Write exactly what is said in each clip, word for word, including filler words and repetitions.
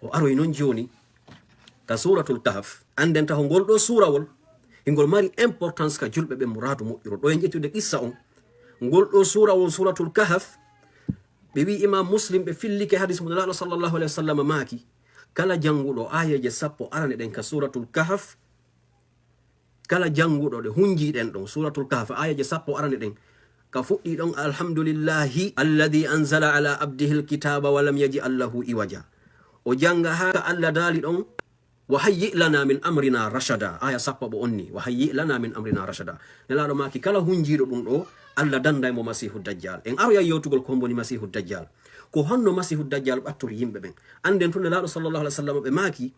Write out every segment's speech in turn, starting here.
O aroy noon jooni ka Suuratul Kahf. Annden taho ngol ɗoo suurawol, hingol mari importance ka julɓe ɓen, muraadu moƴƴuɗo. Ɗo en ƴettude qissa on. Ngol ɗoo suurawol, Suuratul Kahf, ɓe wi'i Imaam Muslim, ɓe fillike hadis mo Nelaaɗo sallallahu alayhi wa sallam maaki, kala jannguɗo aayeeje sappo arane ɗen ka Suuratul Kahf, kala jannguɗo ɗe hunjii ɗen ɗon, Suuratul Kahf, aayeeje sappo arane ɗen, ka fuɗɗii ɗon, "Alhamdulillahi alladhi anzala ala abdihil kitaba wa lam yaj'al lahu iwaja." O jannga haa ka Allah daali ɗon, "Wa hayyi' lana min amrina rashada." Aya sappo ɓo onni, "Wa hayyi' lana min amrina rashada." Nelaaɗo maaki, kala hunjiiɗo ɗum ɗo, Allah danday mo Masiihu Dajjal. En aroyay yewtugol ko homboni Masiihu Dajjal. Ko honno Masiihu Dajjal ɓattori yimɓe ɓen? Annden tun Nelaaɗo sallallahu alaihi wasallam ɓe maaki,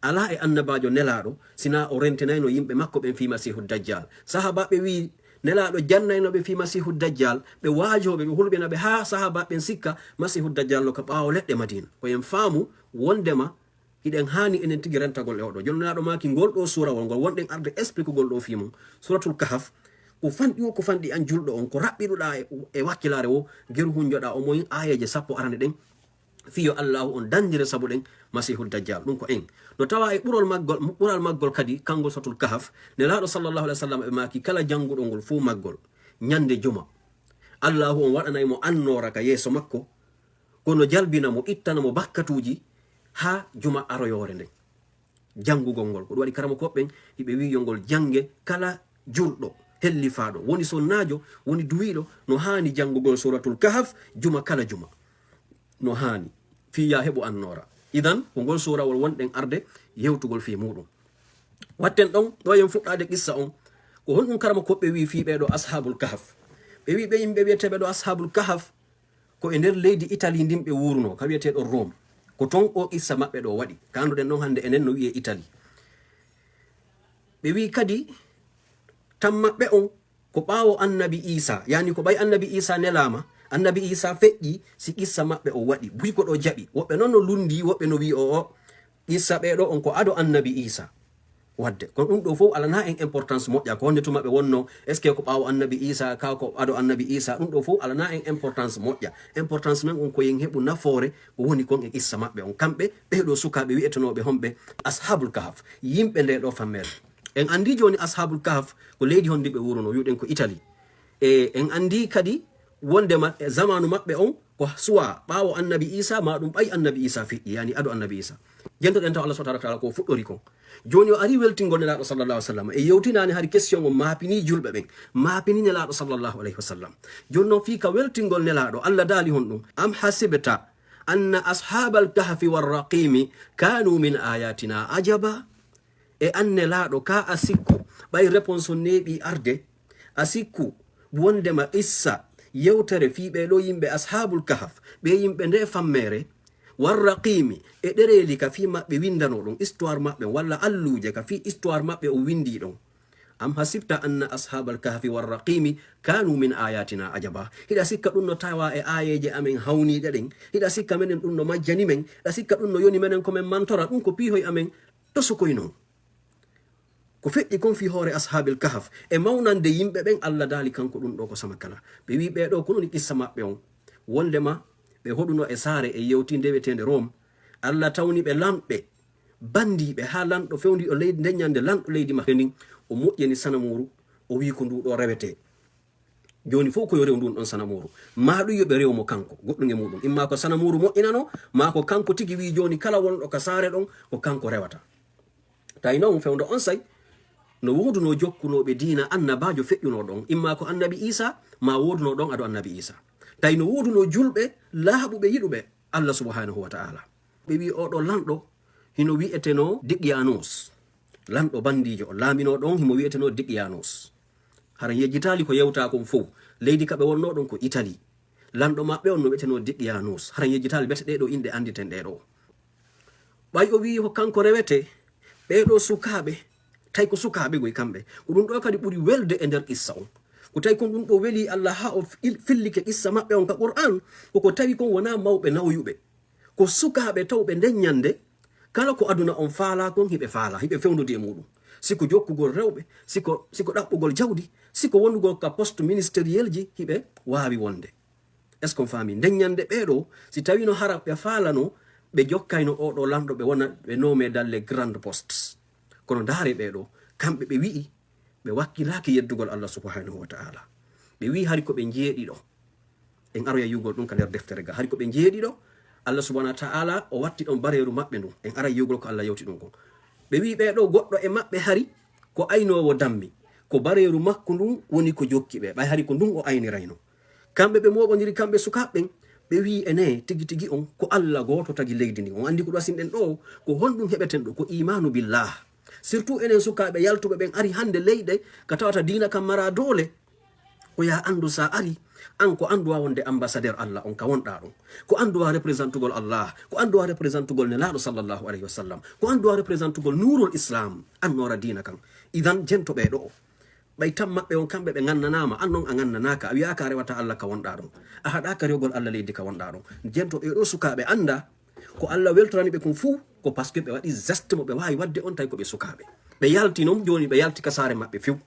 alaa e annabaajo nelaaɗo, sinaa o rentinayno yimɓe makko ɓen fii Masiihu Dajjal. Sahaabaaɓe wi'i, Nelaaɗo jannayno ɓe fii Masiihu Dajjal, ɓe waajoo ɓe, ɓe hulɓina ɓe haa sahaabaaɓe ɓen sikka Masiihu Dajjal no ka ɓaawo leɗɗe Madiina. Ko en faamu wondema hiɗen haani enen tigi rentagol e oɗo. Jooni Nelaaɗo maaki ngol ɗoo suurawol ngol wonɗen arde expliquegol ɗoo fii mum. Suuratul Kahf, ko fanɗi o, ko fanɗi an julɗo on, ko raɓɓiɗuɗaa e, e wakkilaare o, geru hunjoɗaa o moyin aayeeje sappo arane ɗen, fii yo Allaahu on dandire sabu ɗen Masiihu Dajjal. Ɗum ko en. No tawa e ɓurol maggol, ɓural maggol kadi, kanngol Suuratul Kahf, Nelaaɗo sallallahu alaihi wasallam ɓe maaki, kala jannguɗo ngol fow maggol, ñande juma, Allaahu on waɗanay mo annoora ka yeeso makko, kono jalbina mo, ittana mo bakkatuuji haa juma aroyoore nden. Janngugol ngol. Ko ɗum waɗi karamokooɓe ɓen, hiɓe wi'i yo ngol jannge kala julɗo, hellifaaɗo, woni sonnaajo, woni duwiiɗo, no haani janngugol Suuratul Kahf juma kala juma. No haani. Fii yaa heɓu annoora. Idan, ko ngol suurawol wonɗen arde yewtugol fii muuɗum. Watten ɗon, ɗo en fuɗɗaade qissa on. Ko honɗum karamokooɓe wi'i fii ɓee ɗoo Ashaabul Kahf? Ɓe wi'i ɓe yimɓe wi'eteeɓe ɗoo Ashaabul Kahf, ko e nder leydi Italie ndin ɓe wuurunoo, ka wi'eteeɗo Rome. Ko ton o qissa maɓɓe ɗoo waɗi. Ka annduɗen ɗon hannde enen no wi'ee Italie. Ɓe wi'i kadi, tan maɓɓe on, ko ɓaawo Annabi Iisaa, yaani ko ɓay Annabi Iisaa nelaama, Annabi Iisaa feƴƴi, si qissa maɓɓe on waɗi. Buy ko ɗoo jaɓi. Woɓɓe non no lunndii, woɓɓe no wi'i, o'o, qissa ɓee ɗoo on ko ado Annabi Iisaa. Wadde, kono ɗum ɗoo fow alanaa en importance moƴƴa. Ko honde tuma ɓe wonnoo, est-ce que ko ɓaawo Annabi Iisaa, kaa ko ado Annabi Iisaa, ɗum ɗoo fow alanaa en importance moƴƴa. Importance men on ko yen heɓu nafoore ko woni kon e qissa maɓɓe on. Kamɓe, ɓee ɗoo sukaaɓe wi'etenooɓe honɓe? Ashaabul Kahf, yimɓe ndee ɗoo fammeere. En anndii jooni Ashaabul Kahf ko leydi honndi ɓe wuurunoo, wi'uɗen ko Italie. E en anndii kadi wondema e zamaanu maɓɓe on, ko suwaa ɓaawo Annabi Iisaa, maa ɗum ɓay Annabi Iisaa feƴƴi, yaani ado Annabi Iisaa. Jentoɗen taw Allah subhanahu wa ta'ala ko fuɗɗori kon. Jooni o ari weltingol Nelaaɗo sallallahu alaihi wasallam. E yewtinaani hari question on maapini julɓe ɓen, maapini Nelaaɗo sallallahu alaihi wasallam. Jooni non fii ka weltingol Nelaaɗo, Allah daali honɗum? "Am hasibta anna ashabal kahfi war raqimi kanu min ayatina ajaba?" E an Nelaaɗo, kaa a sikku, ɓay réponse on neeɓii arde, a sikku wondema qissa yewtere fii ɓee ɗoo yimɓe Ashaabul Kahf, ɓee yimɓe ndee fammeere, war raqimi, e ɗereeli ka fii maɓɓe winndanoo ɗon, histoire maɓɓe, walla alluuje ka fii histoire maɓɓe o winndii ɗon. "Am hasibta anna ashabal kahfi war raqimi kanu min ayatina ajaba?" Hiɗa sikka ɗum no tawa e aayeeje amen hawniiɗe ɗen? Hiɗa sikka menen ɗum no majjani men? Hiɗa sikka ɗum no yoni menen ko men mantora? Ɗum ko piihoy amen tosokoy non. Ko feƴƴi kon fii hoore Ashabil Kahf e mawnande yimɓe ɓen, Allah daali kanko ɗum ɗoo ko sama kala. Ɓe wi'i ɓee ɗoo ko woni qissa maɓɓe on. Wondema ɓe hoɗuno e saare e yewti ndeweteende Rome. Allah tawni ɓe lamɓe, bandiiɓe, haa lanɗo fewndi o leydi, nden ñande lanɗo leydi maɓɓe ndin, o moƴƴini sanamuuru, o wi'i ko ndu ɗoo rewetee. Jooni fow ko yo rew ndun ɗon sanamuuru. Maa ɗum yo ɓe rew mo kanko, goɗɗum e muuɗum. Imma ko sanamuuru moƴƴinanoo, maa ko kanko tigi wi'i jooni kala wonɗo ka saare ɗon, ko kanko rewata. Tawi non fewndo onsay, no woodunoo jokkunooɓe diina annabaajo feƴƴunoo ɗon. Imma ko Annabi Iisaa, maa woodunoo ɗon ado Annabi Iisaa. Tawi no woodunoo julɓe laaɓuɓe yiɗuɓe Allah subhanahu wa ta'ala. Ɓe wi'i oo ɗoo lanɗo hino wi'etenoo Diqyaanus. Lanɗo bandiijo o laaminoo ɗon himo wi'etenoo Diqyaanus. Hara yejjitaali ko yewtaa kon fow. Leydi ka ɓe wonnoo ɗon ko Italie. Lanɗo maɓɓe on no wi'etenoo Diqyaanus. Hara yejjitaali bete ɗee ɗoo inɗe annditen ɗee ɗoo. Ɓay o wi'i ko kanko rewetee, ɓee ɗoo sukaaɓe, tawi ko sukaaɓe goy kamɓe. Ko ɗum ɗoo kadi ɓuri welde e nder qissa on. Ko tawi kon ɗum ɗoo welii Allah haa o fil-, fillike qissa maɓɓe on ka Qur'aan, ko ko tawi kon wonaa mawɓe nawyuɓe. Ko sukaaɓe tawɓe nden ñande, kala ko aduna on faalaa kon hiɓe faalaa, hiɓe fewndodi e muuɗum. Si ko jokkugol rewɓe, si ko, si ko ɗaɓɓugol jawdi, si ko wonugol ka poste ministériel ji, hiɓe waawi wonde. Est-ce qu'on faami? Nden ñande ɓee ɗoo, si tawino hara ɓe faalano Ɓe jokkayno oo ɗoo lanɗo, ɓe wona, ɓe noome dalle grand poste. Kono ndaare ɓee ɗoo, kamɓe ɓe wi'i, ɓe wakkilaaki yeddugol Allah subhanahu wa ta'ala. Ɓe wi'i hari ko ɓe njeeɗiɗo. En aroya yi'ugol ɗum ka nder deftere ga. Hari ko ɓe njeeɗiɗo, Allah subhanahu wa ta'ala o watti ɗon bareeru maɓɓe ndun. En aray yi'ugol ko Allah yewti ɗum kon. Ɓe wi'i ɓee ɗoo goɗɗo e maɓɓe hari ko aynoowo dammi. Ko bareeru makko ndun woni ko jokki ɓe. Ɓay hari ko ndun o aynirayno. Kamɓe ɓe mooɓondiri, kamɓe sukaaɓe ɓen, ɓe wi'i ene tigi tigi on ko Allah gooto tagi leydi ndin. On anndi ko ɗum asin ɗen ɗoo, ko honɗum heɓeten ɗoo? Ko iimaanu billah. Surtout enen sukaaɓe yaltuɓe ɓen ari hannde leyɗe ka tawata diina kan mara doole. Ko ya anndu sa ari, an ko anndu wa wonde ambassadeur Allah on ka wonɗa ɗon. Ko anndu wa représentugol Allah, ko anndu wa représentugol Nelaaɗo sallallahu alayhi wa sallam, ko anndu wa représentugol nuurul Islam, annoora diina kan. Idan jento ɓee ɗoo. Ɓay tan maɓɓe on kamɓe ɓe ngannanaama, an non a ngannanaaka, a wi'aaka a rewata Allah ka wonɗa ɗon. A haɗaaka rewgol Allah leydi ka wonɗa ɗon. Jento ɓee ɗoo sukaaɓe annda ko Allah weltorani ɓe kon fuu, ko parce que ɓe waɗi geste mo ɓe waawi waɗde on tawi ko ɓe sukaaɓe. Ɓe yalti non jooni, ɓe yalti ka saare maɓɓe few.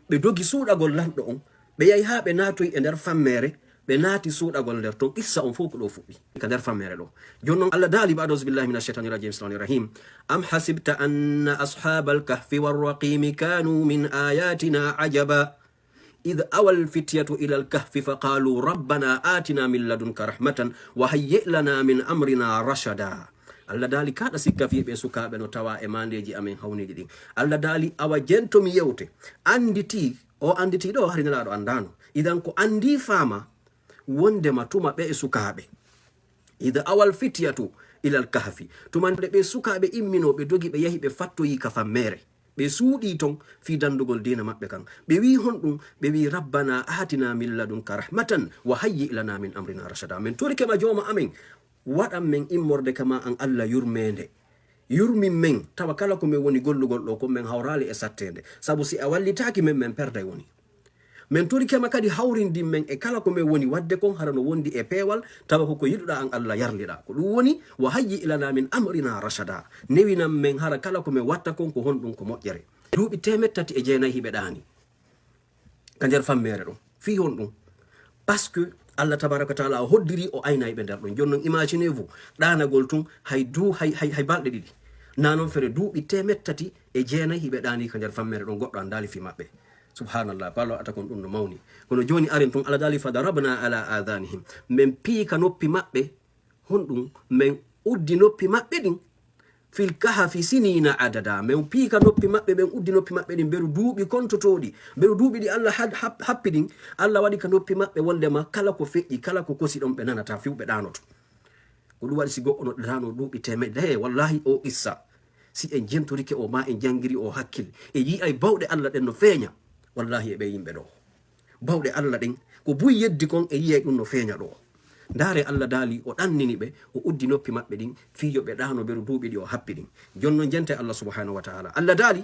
Ɓe dogi suuɗagol lanɗo on. Ɓe yahi haa ɓe naatoyi e nder fammeere, ɓe naati suuɗagol nder ton. Qissa on fow ko ɗoo fuɗɗi, ka nder fammeere ɗoo. Jooni non Allah daali, ba'da auzu billahi minash shaytanir rajim, bismillahir rahmanir rahim. Am hasibta anna ashabal kahfi war raqimi kanu min ayatina ajaba. Idh awal fityatu ilal kahfi faqalu rabbana atina min ladunka rahmatan wa hayyi' lana min amrina rashada. Allah daali, kaɗa sikka fii ɓee sukaaɓe no tawa e maandeeji amen hawniiɗi ɗin. Allah daali, awa jento mi yewte. Annditi, o annditi ɗoo, hari Nelaaɗo anndaano. Idan ko anndi faama wondema tuma ɓee sukaaɓe. Idh awal fityatu ilal kahfi. Tuma nde ɓee sukaaɓe imminoo, ɓe dogi, ɓe yahi, ɓe fattoyi ka fammeere. Ɓe suuɗii ton fii danndugol diina maɓɓe kan. Ɓe wi'i honɗum? Ɓe wi'i, rabbana atina min ladunka rahmatan wa hayyi' lana min amrina rashada. Men torike ma jooma amen, waɗan men immorde ka maa an Allah yurmeende. Yurmin men, tawa kala ko men woni gollugol ɗoo kon men hawraali e satteende. Sabu si a wallitaaki men, men perday woni. Men torike ma kadi hawrindin men e kala ko men woni waɗde kon, hara no wondi e peewal, tawa ko ko yiɗuɗaa an Allah yarliɗaa. Ko ɗum woni, wa hayyi' lana min amrina rashada. Newinan men hara kala ko men watta kon ko honɗum ko moƴƴere. Duuɓi teemeɗɗe tati e jeenayi hiɓe ɗaani ka nder fammeere ɗon. Fii honɗum? Parce que Allah tabaraka wa taala o hoddiri, o aynay ɓe nder ɗon. Jooni non, imaginez-vous, ɗaanagol tun hay du-, hay, hay, hay balɗe ɗiɗi. Na non fere duuɓi teemeɗɗe tati e jeenayi hiɓe ɗaani ka nder fammeere ɗon, goɗɗo anndaali fii maɓɓe. Subhanallah, ko Allah waɗata kon ɗum no mawni. Kono jooni aren tun, Allah daali, fadarabna ala adhanihim. Men piika noppi maɓɓe, honɗum? Men uddi noppi maɓɓe ɗin. Fil kahfi sinina adada. Men piika noppi maɓɓe, men uddi noppi maɓɓe ɗin, mberu duuɓi kontotooɗi. Mberu duuɓi ɗi Allah had-, hap-, happi ɗin, Allah waɗi ka noppi maɓɓe wondema kala ko feƴƴi, kala ko kosi ɗon ɓe nanata, few ɓe ɗaanoto. Ko ɗum waɗi si goɗɗo no ɗaano duuɓi teemeɗɗe, he, wallahi o qissa. Si en jentorike o, ma en janngiri o hakkil, e yi'ay bawɗe Allah ɗen no feeña. Wallahi e ɓe yimɓe ɗoo. Bawɗe Allah ɗen, ko buy yeddi kon e yi'ay ɗum no feeña ɗoo. Ndaare Allah daali, o ɗannini ɓe, o uddi noppi maɓɓe ɗin, fii yo ɓe ɗaano mberu duuɓi ɗi o happi ɗin. Jooni non jente Allah subhanahu wa ta'ala. Allah daali,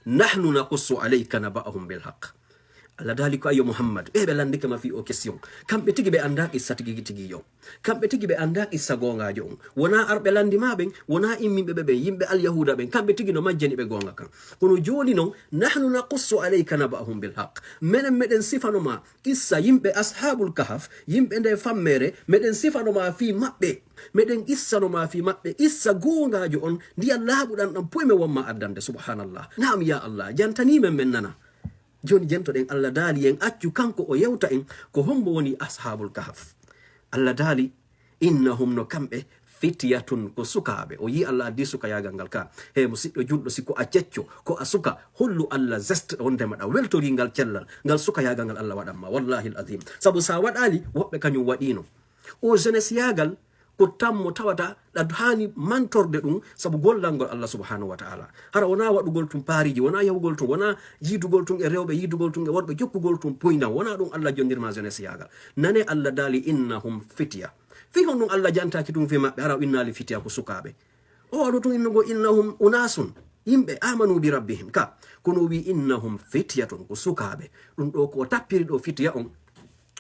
nahnu naqussu alayka naba'ahum bil haqq. Allah daali ko, ayo Muhammad, ɓe ɓe lanndike ma fii o question. Kamɓe tigi ɓe anndaa qissa tigi tigi yo. Kamɓe tigi ɓe anndaa qissa goongaajo on. Wonaa arɓe lanndi ma ɓen, wonaa imminɓe ɓe ɓen, yimɓe Alyahuuda ɓen. Kamɓe tigi no majjani ɓe goonga kan. Kono jooni non, nahnu naqussu alayka naba'ahum bil haqq. Menen meɗen sifano ma qissa yimɓe Ashaabul Kahf, yimɓe nde fammeere, meɗen sifano ma fii maɓɓe. Meɗen qissano ma fii maɓɓe qissa goongaajo on, ndiyan laaɓuɗan ɗan poy men won ma addande. Subhanallah. Naam, ya Allah, jantanii men, men nana. Jooni jentoɗen Allah daali, en accu kanko o yewta en ko hombo woni Ashaabul Kahf. Allah daali, innahum, no kamɓe, fityatun, ko sukaaɓe. O yi'i Allah addi sukayaagal ngal ka. He musiɗɗo julɗo, si ko a cecco, ko a suka, hollu Allah geste wondema ɗa weltorii ngal cellal, ngal sukayaagal ngal Allah waɗan ma. Wallahi al-azim. Sabu sa waɗaali, woɓɓe kañum waɗiino. O jeunesse yaagal ko tammo tawata ɗa haani mantorde ɗum sabu gollangol Allah subhanahu wa ta'ala. Hara wonaa waɗugol tun paariji, wonaa yahugol tun, wonaa yiidugol tun e rewɓe, yiidugol tun e worɓe, jokkugol tun poyndan, wonaa ɗum Allah jondirma jeunesse yaagal. Nane Allah daali, innahum fitya. Fii honɗum Allah jantaaki ɗum fii maɓɓe, hara o innaali fitya ko sukaaɓe. O waɗu tun innugo innahum unasun, yimɓe amanu bi rabbihim ka. Kono o wi innahum fityatun, ko sukaaɓe. Ɗum ɗo ko o tappiri ɗo fitya on.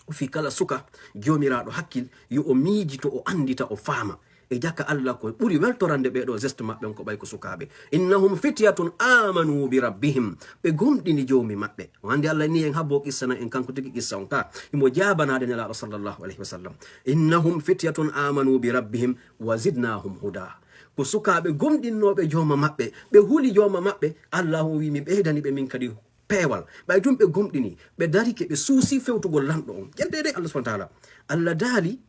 O fii kala suka, Joomiraaɗo hakkil, yo o miijito, o anndita, o faama. e jaka Allah ko ɓuri weltorande ɓeeɗo geste maɓɓe on ko ɓay ko sukaaɓe. Innahum fityatun amanu bi rabbihim. Ɓe gomɗini joomi maɓɓe. O anndi Allah ni en habbo qissa na en kanko tigi qissa on ka. Himo jaabanaade Nelaaɗo sallallahu alayhi wa sallam. Innahum fityatun amanu bi rabbihim wa zidnahum huda. Ko sukaaɓe gomɗinnooɓe jooma maɓɓe, ɓe huli jooma maɓɓe, Allah o wi mi ɓeydani ɓe min kadi peewal. Ɓay tun ɓe gomɗini, ɓe darike, ɓe suusi fewtugol lanɗo on. Ƴettede Allah subhanahu wa ta'ala. Allah daali,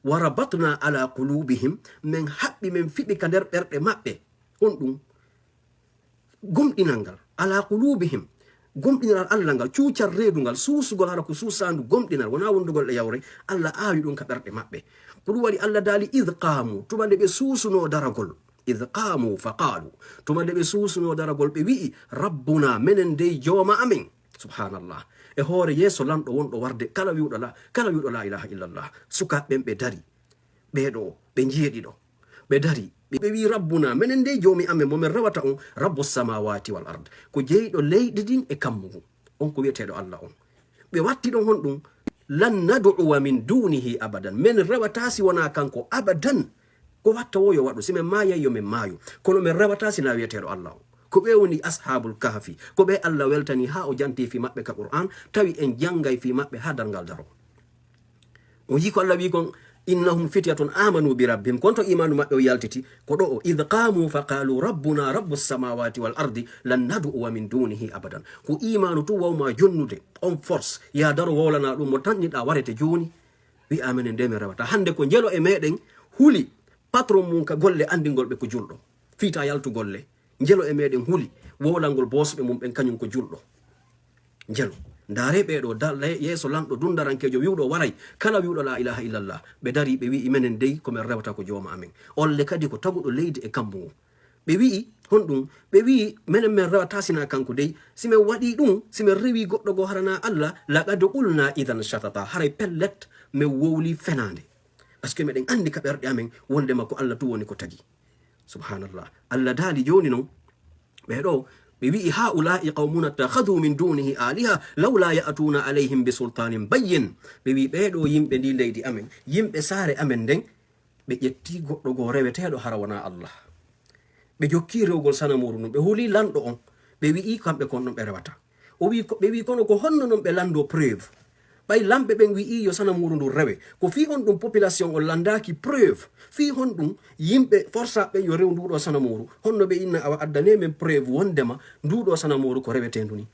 wa rabatna ala qulubihim, men haɓɓi, men fiɓi ka nder ɓerɗe maɓɓe. On ɗum, gomɗinal ngal, ala qulubihim, gomɗinal Allah ngal, cuucal reedu ngal, suusugol hara ko suusaandu gomɗinal, wonaa wondugol e yawre, Allah aawi ɗum ka ɓerɗe maɓɓe. Ko ɗum waɗi Allah daali, id qaamu, tuma nde ɓe suusunoo daragol, id qaamu fa qaalu, tuma nde ɓe suusunoo daragol, ɓe wi'i, rabbuna, menen dey jooma amen. Subhanallah. E hoore yeeso lanɗo wonɗo warde kala wi'uɗo la, kala wi'uɗo la ilaha illallah. Sukaaɓe ɓen ɓe dari. Ɓee ɗoo, ɓe njeeɗiɗo. Ɓe dari. Ɓe, ɓe wi'i, rabbuna, menen dey joomi amen mo men rewata on, rabbu samawati wal ard. Ko jeyɗo leyɗe ɗin e kammu ngun. On ko wi'eteeɗo Allah on. Ɓe watti ɗon honɗum, lan nad'uwa min dunihi abadan. Men rewata si wonaa kanko abadan. Ko watta wo yo waɗu, si men maayay yo men maayu. Kono men rewata si na wi'eteeɗo Allah on. Ko ɓe woni ashabul kahfi. Ko ɓe Allah weltani haa o janti fii maɓɓe ka Qur'an, tawi en jangay fii maɓɓe haa darngal daro. O yii ko Allah wii kon, innahum fityatun amanu bi rabbihim. Kon to imaanu maɓɓe o yaltiti, ko ɗo o, id qaamu fa qaalu rabbuna rabbu samawati wal ardi lan nad'uwa min dunihi abadan. Ko imaanu tun wawma jonnude, on force, ya daro wowlana ɗum mo tanniɗa warete jooni. Wi'a menen nde men rewata. Hande ko njelo e meɗen huli patron mum ka golle andingol ɓe ko julɗo. Fiita yaltu golle. Njelo e meɗen huli, wowlangol boosuɓe mum ɓen kañum ko julɗo. Njelo. Ndaare ɓee ɗoo, da-, le-, yeeso lanɗo dundarankeejo wi'uɗo waray, kala wi'uɗo la ilaha illallah. Ɓe dari, ɓe wi'i, menen dey, ko men rewata ko jooma amen. Olle kadi ko taguɗo leydi e kammu ngu. Ɓe wi'i, honɗum? Ɓe wi'i, menen men rewata sina kanko dey. Si men waɗii ɗum, si men rewii goɗɗo goo harana Allah, laqad qulna idan shatata. Haray pellet, men wowli fenaande. Parce que meɗen anndi ka ɓerɗe amen, wondema ko Allah tun woni ko tagi. Subhanallah. Allah daali jooni non, ɓee ɗoo, ɓe wi'i, haula'i qawmuna ittakhadhu min dunihi aliha, lawla ya'tuna alayhim bi sultanin bayyin. Ɓe wi'i, ɓee ɗoo yimɓe ndi leydi amen, yimɓe saare amen nden, ɓe ƴetti goɗɗo goo reweteeɗo hara wonaa Allah. Ɓe jokki rewugol sanamuuru ndun, ɓe huli lanɗo on, ɓe wi'i kamɓe kon non ɓe rewata. O wi'i ko, ɓe wi'i, kono ko honno non ɓe lanndoo preuve? Ɓay lamɓe ɓen wi'i yo sanamuuru ndun rewe, ko fii honɗum population on lanndaaki preuve? Fii honɗum yimɓe forsa ɓen yo rew nduu ɗoo sanamuuru? Honno ɓe inna awa addanee men preuve wondema nduu ɗoo sanamuuru ko reweteendu ni?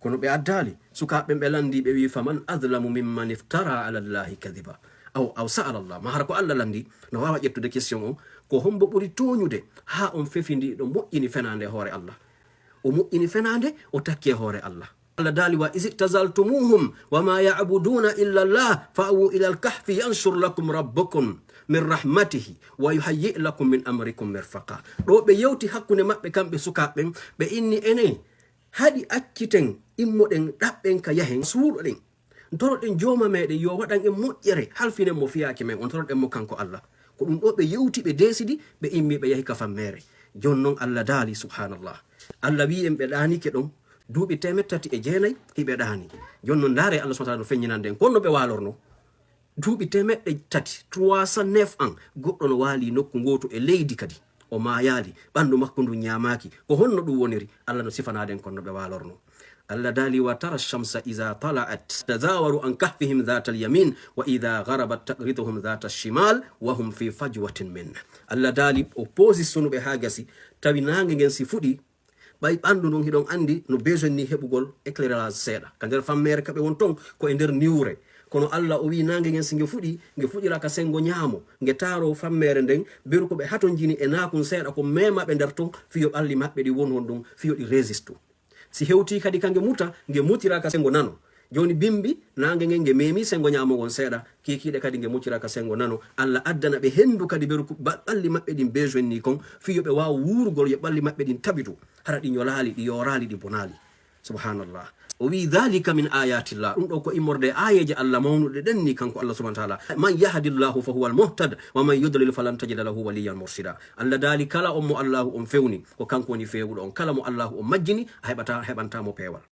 Kono ɓe addaali. Sukaaɓe ɓen ɓe lanndii, ɓe wi'i, faman adlamu mimman iftara ala Allahi kadiba. Aw, aw sa'ala Allah. Ma hara ko Allah lanndii, no waawa ƴettude question on, ko hombo ɓuri tooñude haa on fefindii ɗo moƴƴini fenaande e hoore Allah? O moƴƴini fenaande, o takki e hoore Allah. Allah daali, wa iz i'tazaltumuhum wa ma ya'buduna illa Allah fa'wu ila al-kahfi yanshur lakum rabbukum min rahmatihi wa yuhayyi' lakum min amrikum mirfaqa. Ɗo ɓe yewti hakkunde maɓɓe kamɓe sukaaɓe ɓen, ɓe inni, enen haɗi acciten, immoɗen, ɗaɓɓen ka yahen, suuɗoɗen. Toroɗen jooma meɗen yo waɗan en moƴƴere, halfinen mo fiyaake men, on toroɗen mo kanko Allah. Ko ɗum ɗo ɓe yewti, ɓe deesidi, ɓe immi, ɓe yahi ka fammeere. Jon non Allah daali, subhanallah. Allah wi'i en ɓe ɗaanike ɗon, duuɓi teemeɗɗe tati e jeenay hiɓe ɗaani. Jon non ndaare Allah subhanahu wa ta'ala no feññinande en, kono no ɓe waalorno. Duuɓi teemeɗɗe tati, trois cent neuf ans, goɗɗo no waali nokku ngootu e leydi kadi. O maayaali, ɓanndu makko ndun ñaamaaki. Ko honno ɗum woniri? Allah no sifanaade en kono no ɓe waalorno. Allah daali, wa tara shamsa iza tala'at tazawaru an kahfihim dhata al-yamin wa iza gharabat taqriduhum dhata al-shimal wa hum fi fajwatin min. Allah daali, o poosi sunuɓe haa gasi, tawi naange ngen si fuɗi, ɓay ɓanndu ndun hiɗon anndi no besoin ni heɓugol éclairage seeɗa. Ka nder fammeere ka ɓe won ton, ko e nder niwre. Kono Allah o wi'i naange ngen si nge fuɗi, nge fuɗira ka senngo ñaamo, nge taaroo fammeere nden, beru ko ɓe hatonjini e naakun seeɗa, ko meema ɓe nder ton, fiyo ɓalli maɓɓe ɗin won honɗum, fiyo ɗi résistu. Si hewtii kadi ka nge muta, nge mutira ka senngo nano. Jooni bimbi, naange ngen nge meemi senngo ñaamo ngon seeɗa, kiikiiɗe kadi nge mutira ka senngo nano. Allah addana ɓe henndu kadi beru ku-, ba-, ɓalli maɓɓe ɗin besoin ni kon, fiyo ɓe waawa wuurugol yo ɓalli maɓɓe ɗin tabitu. Hara ɗi ñolaali, ɗi yooraali, ɗi bonaali. Subhanallah. O wi'i, dhalika min ayatillah. Ɗum ɗo ko immorde e aayeeje Allah mawnuɗe ɗen ni, kanko Allah subhanahu wa ta'ala. Man yahdillahu fa huwal muhtad, wa man yudlil falan tajida lahu waliyan murshida. Allah daali, kala on mo Allahu on fewni, ko kanko woni feewuɗo on. Kala mo Allahu on majjini, a heɓata, heɓanta mo peewal.